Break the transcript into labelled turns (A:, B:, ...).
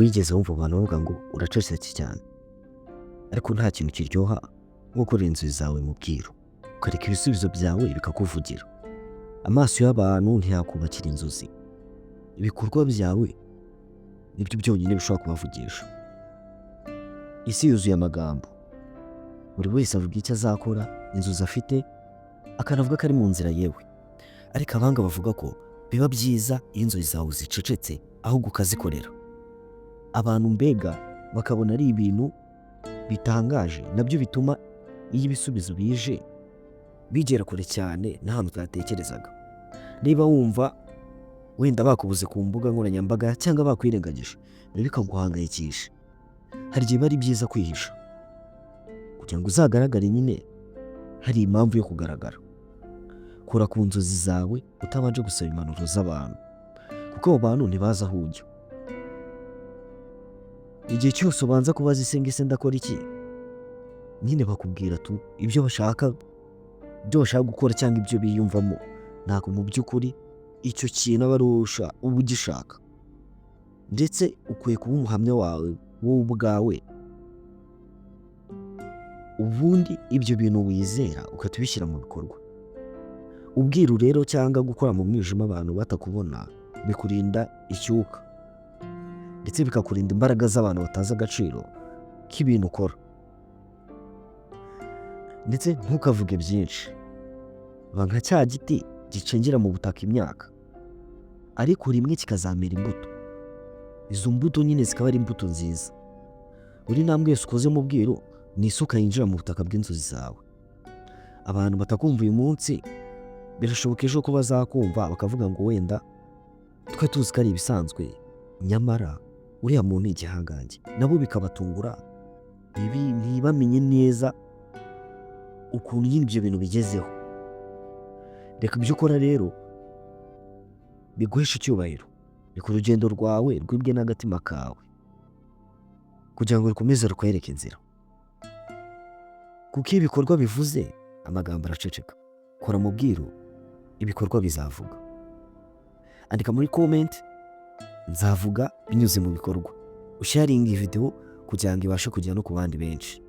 A: Wigeze wumva abantu bavuga ngo uracecetse cyane? Ariko nta kintu kiryoha nko gukorera inzozi zawe mu bwiru, ukareka ibisubizo byawe bikakuvugira. Amaso y'abantu ntiyakubakira inzozi, ibikorwa byawe nibyo byonyine bishobora kubavugisha. Isi yuzuye amagambo, buri wese avuga icyo azakora, inzozi afite, akanavuga ko ari mu nzira yewe. Ariko abahanga bavuga ko biba byiza iyo inzozi zawe zicecetse, ahubwo ukazikorera. Abantu mbega bakabona ari ibintu bitangaje, nabyo bituma iyo ibisubizo bije bigera kure cyane n'ahantu utatekerezaga. Niba wumva wenda bakubuze ku mbuga nkoranyambaga cyangwa bakwirengagije, ntibikaguhangayikishe. Hari igihe biba ari byiza kwihisha kugira ngo uzagaragare nyine hari impamvu yo kugaragara. Kora ku nzozi zawe utabanje gusaba impanuro z'abantu, kuko abo bantu ntibazi aho ujya. Igihe cyose ubanza kubaza ese ngo ese ndakora iki, nyine bakubwira tu ibyo bashaka, ibyo bashaka gukora cyangwa ibyo biyumvamo. Ntabwo mu by'ukuri icyo kintu aba ari wowe uba ugishaka. Ndetse ukwiye kuba umuhamya wawe wowe ubwawe, ubundi ibyo bintu wizera ugahita ubishyira mu bikorwa. Ubwiru rero cyangwa gukora mu mwijima abantu batakubona bikurinda icyuka, ndetse bikakurinda imbaraga z'abantu batazi agaciro k'ibintu ukora. Ndetse ntukavuge byinshi, ba nka cya giti gicengera mu butaka imyaka, ariko rimwe kikazamera imbuto. Izo mbuto nyine zikaba ari imbuto nziza. Buri ntambwe yose ukoze mu bwiru ni isuka yinjira mu butaka bw'inzozi zawe. Abantu batakumva uyu munsi, birashoboka ejo ko bazakumva bakavuga ngo wenda twe tuzi ko ari ibisanzwe, nyamara uriya muntu ni igihangange. Nabo bikabatungura, ntibamenye neza ukuntu nyine ibyo bintu bigezeho. Reka ibyo ukora rero biguheshe icyubahiro. Reka urugendo rwawe rwibwe n'agatima kawe kugira ngo rukomeze rukwereke inzira, kuko iyo ibikorwa bivuze, amagambo araceceka. Kora mu bwiru, ibikorwa bizavuga. Andika muri comment "Nzavuga binyuze mu bikorwa". Usharinga iyi videwo kugira ngo ibashe kugera no ku bandi benshi.